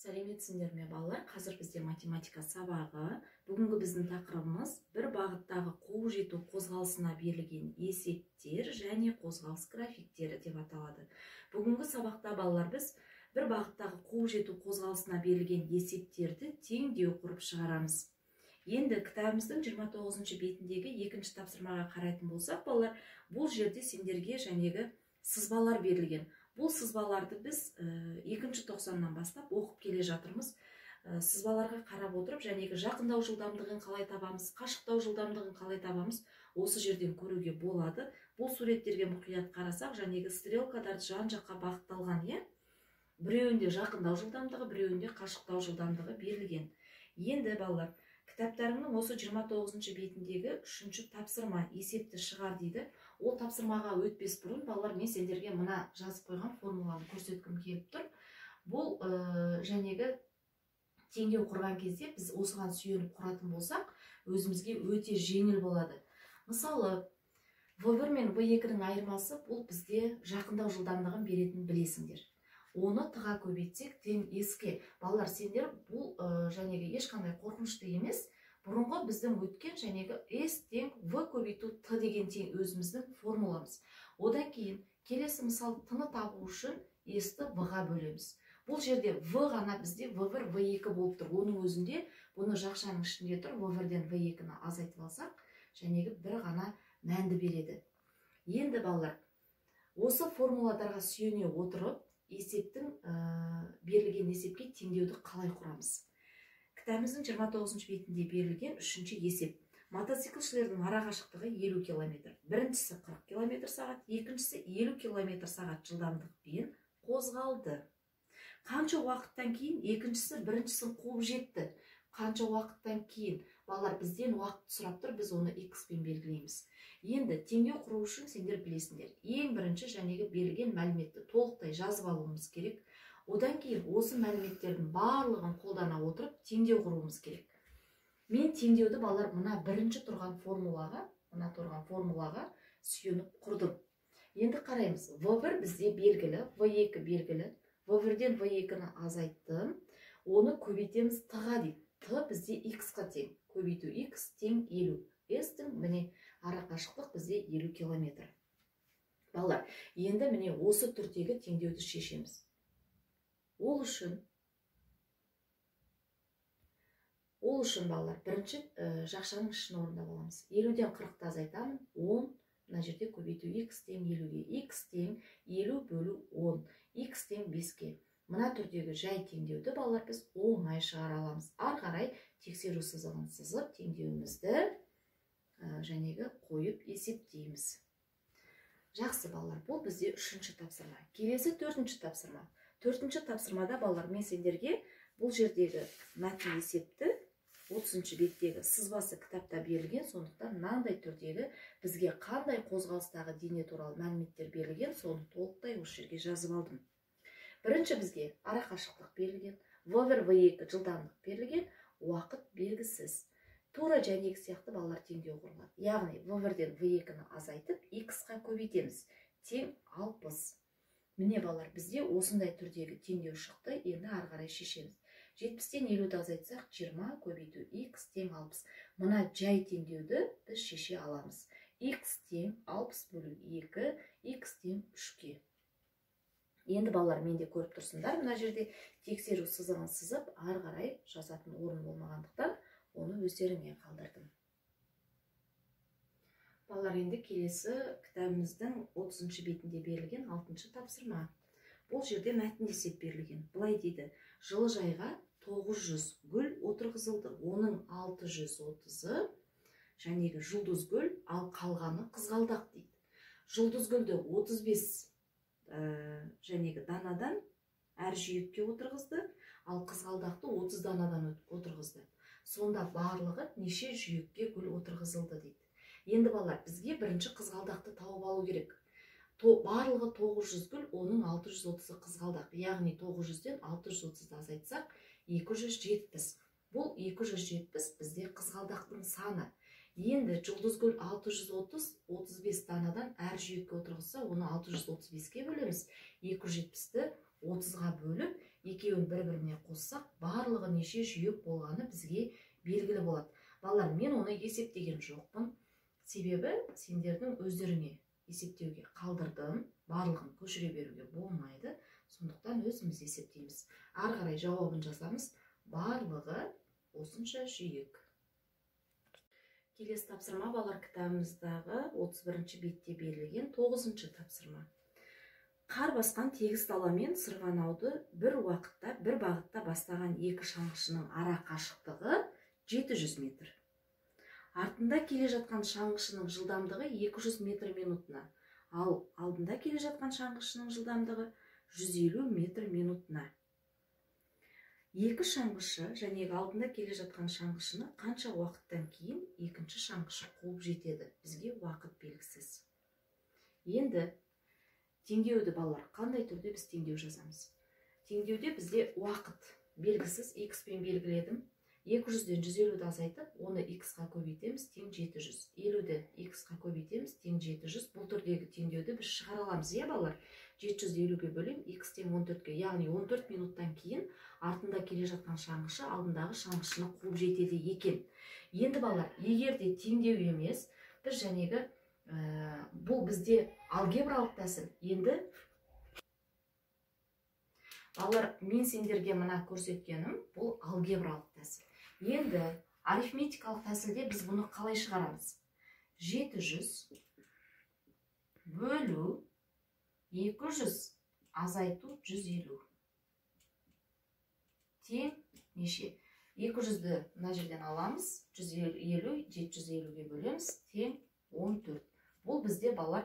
Сәлеметсіңдер ме, балалар? Қазір бізде математика сабағы. Бүгінгі біздің тақырыбымыз бір бағыттағы қуып жету қозғалысына берілген есептер және қозғалыс графиктері деп аталады. Бүгінгі сабақта, балалар, біз бір бағыттағы қуып жету қозғалысына берілген есептерді теңдеу құрып шығарамыз. Енді кітабымыздың 29 бетіндегі екінші тапсырмаға қарайтын болсақ, балалар, бұл жерде сендерге жәнегі сызбалар берілген. Бұл сызбаларды біз екінші тоқсаннан бастап оқып келе жатырмыз. Сызбаларға қарап отырып, жәнегі жақындау жылдамдығын қалай табамыз, қашықтау жылдамдығын қалай табамыз, осы жерден көруге болады. Бұл суреттерге мұқият қарасақ, жәнегі стрелкалар жан-жаққа бағытталған, иә? Біреуінде жақындау жылдамдығы, біреуінде қашықтау жылдамдығы берілген. Енді, балалар, кітаптарыңның осы 29 бетіндегі үшінші тапсырма есепті шығар дейді. Ол тапсырмаға өтпес бұрын, балалар, мен сендерге мына жазып қойған формуланы көрсеткім келіп тұр. Бұл жәнегі теңдеу құрған кезде біз осыған сүйеніп құратын болсақ, өзімізге өте жеңіл болады. Мысалы, В1 мен В2-нің айырмасы бұл бізде жақындау жылдамдығын беретінін білесіңдер. Оны т-ға көбейтсек тең с-ке. Балалар, сендер бұл жәнегі ешқандай қорқынышты емес. Бұрынғы біздің өткен жәнегі s тең v көбейту т деген тең өзіміздің формуламыз. Одан кейін келесі мысал т-ны табу үшін s-ті v-ға бөлеміз. Бұл жерде v ғана бізде v1, v2 болып тұр. Оның өзінде бұны жақшаның ішінде тұр. v1-ден v2-ні азайтып алсақ, жәнегі бір ғана мәнді береді. Енді, балалар, осы формуладарға сүйене отырып, есептің берілген есепке теңдеуді қалай құрамыз? Кітабымыздың 29 бетінде берілген үшінші есеп. Мотоциклшілердің арақашықтығы 50 километр. Біріншісі 40 километр сағат, екіншісі 50 километр сағат жылдамдықпен қозғалды. Қанша уақыттан кейін екіншісі біріншісін қуып жетті? Қанша уақыттан кейін? Балалар, бізден уақыт сұрап тұр, біз оны x-пен белгілейміз. Енді теңдеу құру үшін сендер білесіңдер. Ең бірінші жәнегі берілген мәліметті толықтай жазып алуымыз керек. Одан кейін осы мәліметтердің барлығын қолдана отырып теңдеу құруымыз керек. Мен теңдеуді, балалар, мына бірінші тұрған формулаға, мына тұрған формулаға сүйеніп құрдым. Енді қараймыз. V1 бізде белгілі, V2 белгілі. V1-ден V2-ні азайттым. Оны көбейтеміз т-ға дейді. Т бізде x-қа тең. Көбейту x тең 50. S-тің міне арақашықтық бізде 50 километр. Балалар, енді міне осы түрдегі теңдеуді шешеміз. Ол үшін балалар, бірінші жақшаның ішін орындап аламыз. 50-ден 40-ты азайтамын, 10, мына жерде көбейту x тең 50-ге, x тең 50 бөлу 10, x тең 5-ке. Мына түрдегі жай теңдеуді, балалар, біз оңай шығара аламыз. Ары қарай тексеру сызығын сызып, теңдеуімізді жәнегі қойып есептейміз. Жақсы, балалар, бұл бізде үшінші тапсырма. Келесі төртінші тапсырма. Төртінші тапсырмада, балалар, мен сендерге бұл жердегі мәтін есепті 30 беттегі сызбасы кітапта берілген, сондықтан мынандай түрдегі бізге қандай қозғалыстағы дене туралы мәліметтер берілген, соны толықтай осы жерге жазып алдым. Бірінші бізге арақашықтық берілген, V1, V2 жылдамдық берілген, уақыт белгісіз. Тура жәнегі сияқты, балалар, теңдеу құрылады. Яғни V1-ден V2-ні азайтып, x-қа көбейтеміз. Тең 60. Міне, балалар, бізде осындай түрдегі теңдеу шықты. Енді ары қарай шешеміз. 70-тен 50-ді азайтсақ, 20 көбейту x тең 60. Мына жай теңдеуді біз шеше аламыз. X тең 60 бөлу 2, x тең 3-ке. Енді, балалар, менде көріп тұрсыңдар, мына жерде тексеру сызығын сызып, ары қарай жазатын орын болмағандықтан, оны өздеріңе қалдырдым. Балалар, енді келесі кітабымыздың 30 бетінде берілген 6 тапсырма. Бұл жерде мәтін есеп берілген. Былай дейді: жылыжайға 900 гүл отырғызылды. Оның 630-ы жәнегі жұлдыз гүл, ал қалғаны қызғалдақ дейді. Жұлдыз гүлді 35 жәнегі данадан әр жүйекке отырғызды, ал қызғалдақты 30 данадан отырғызды. Сонда барлығы неше жүйекке гүл отырғызылды дейді. Енді, балалар, бізге бірінші қызғалдақты тауып алу керек. Барлығы 900 гүл, оның 630-ы қызғалдақ. Яғни 900-ден 630-ды азайтсақ, 270. Бұл 270 бізде қызғалдақтың саны. Енді жұлдыз гүл 630, 35 данадан әр жүйекке отырғызса, оны 635-ке бөлеміз. 270-ті 30-ға бөліп, Екеуін бір-біріне қоссақ, барлығы неше жүйек болғаны бізге белгілі болады. Балалар, мен оны есептеген жоқпын. Себебі сендердің өздеріңе есептеуге қалдырдым. Барлығын көшіре беруге болмайды. Сондықтан өзіміз есептейміз. Ары қарай жауабын жазамыз. Барлығы осынша жүйек. Келесі тапсырма балалар кітабымыздағы 31-ші бетте берілген 9-шы тапсырма. Қар басқан тегіс даламен сырғанауды бір уақытта, бір бағытта бастаған екі шаңғышының ара қашықтығы 700 метр. Артында келе жатқан шаңғышының жылдамдығы 200 метр минутына, ал алдында келе жатқан шаңғышының жылдамдығы 150 метр минутына. Екі шаңғышы және алдында келе жатқан шаңғышыны қанша уақыттан кейін екінші шаңғышы қуып жетеді? Бізге уақыт белгісіз. Енді теңдеуді балалар қандай түрде біз теңдеу жазамыз? Теңдеуде бізде уақыт белгісіз, x пен белгіледім. 200-ден 150-ді азайтып, оны x-қа көбейтеміз, тең 700. 50-ді x-қа көбейтеміз, тең 700. Бұл түрдегі теңдеуді біз шығара аламыз, иә балалар? 750-ге бөлем, x тең 14-ге, яғни 14 минуттан кейін артында келе жатқан шаңғышы алдындағы шаңғышыны қуып жетеді екен. Енді балалар, егер де теңдеу емес, біз жәнегі бұл бізде алгебралық тәсіл. Енді балалар, мен сендерге мына көрсеткенім бұл алгебралық тәсіл. Енді арифметикалық тәсілде біз бұны қалай шығарамыз? 700 бөлу 200 азайту 150 тең неше? 200-ді мына жерден аламыз, 150 750-ге бөлеміз, тең 14. Бұл бізде балалар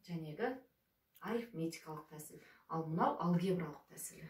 жәнегі арифметикалық тәсіл, ал мынау алгебралық тәсілі.